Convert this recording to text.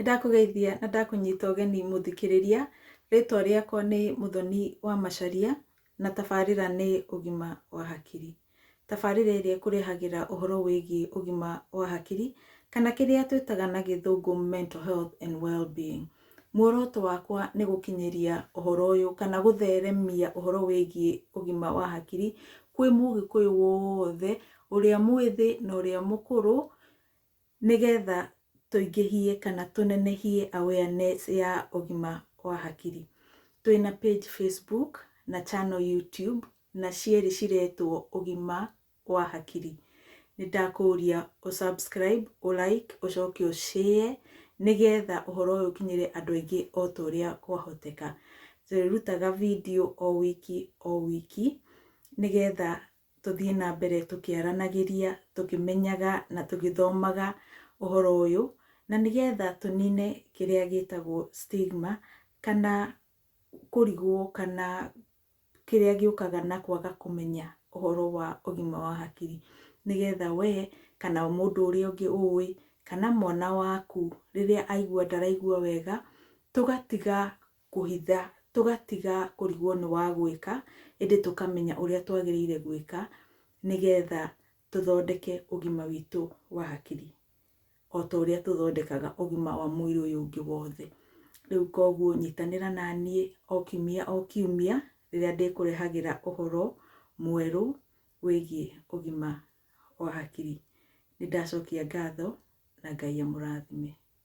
Nĩndakũgeithia na ndakũnyita ũgeni mũthikĩrĩria, rĩtwa rĩakwa nĩ Mũthoni wa Macharia na tabarĩra nĩ ũgima wa hakiri. Tabarĩra ĩrĩa ĩkũrehagĩra ũhoro wĩgiĩ ũgima wa hakiri kana kĩrĩa twĩtaga na gĩthũngũ mental health and well-being. Muoroto wakwa nĩ gũkinyĩria ũhoro ũyũ kana gũtheremia ũhoro wĩgiĩ ũgima wa hakiri kwĩ mũgĩkũyũ wothe, ũrĩa mwĩthĩ na ũrĩa mũkũrũ, nĩgetha tũingĩhie kana tũnenehie awareness ya ũgima wa hakiri. Twĩna page Facebook na channel YouTube na cierĩ ciretwo ũgima wa hakiri. Nĩ ndakũria ũ subscribe, ũ like, ũcoke ũ share nĩgetha ũhoro ũyũ ũkinyĩre andũ aingĩ o ta ũrĩa kwahoteka. Tũrĩrutaga video o wiki o wiki nĩgetha tũthiĩ na mbere tũkĩaranagĩria, tũkĩmenyaga na tũgĩthomaga ũhoro ũyũ, na nĩgetha tũnine kĩrĩa gĩtagwo stigma kana kũrigwo kana kĩrĩa gĩũkaga na kwaga kũmenya ũhoro wa ũgima wa hakiri, nĩgetha we kana mũndũ ũrĩa ũngĩ ũĩ kana mwana waku rĩrĩa aigua ndaraigua wega, tũgatiga kũhitha, tũgatiga kũrigwo nĩ wa gwĩka, ĩndĩ tũkamenya ũrĩa twagĩrĩire gwĩka nĩgetha tũthondeke ũgima witũ wa hakiri o ta ũrĩa tũthondekaga ũgima wa mwĩrĩ ũyũ ũngĩ wothe. Rĩu koguo nyitanĩra na niĩ o kiumia o kiumia rĩrĩa ndĩkũrehagĩra ũhoro mwerũ wĩgiĩ ũgima wa hakiri. Nĩ ndacokia ngatho na Ngai amũrathime.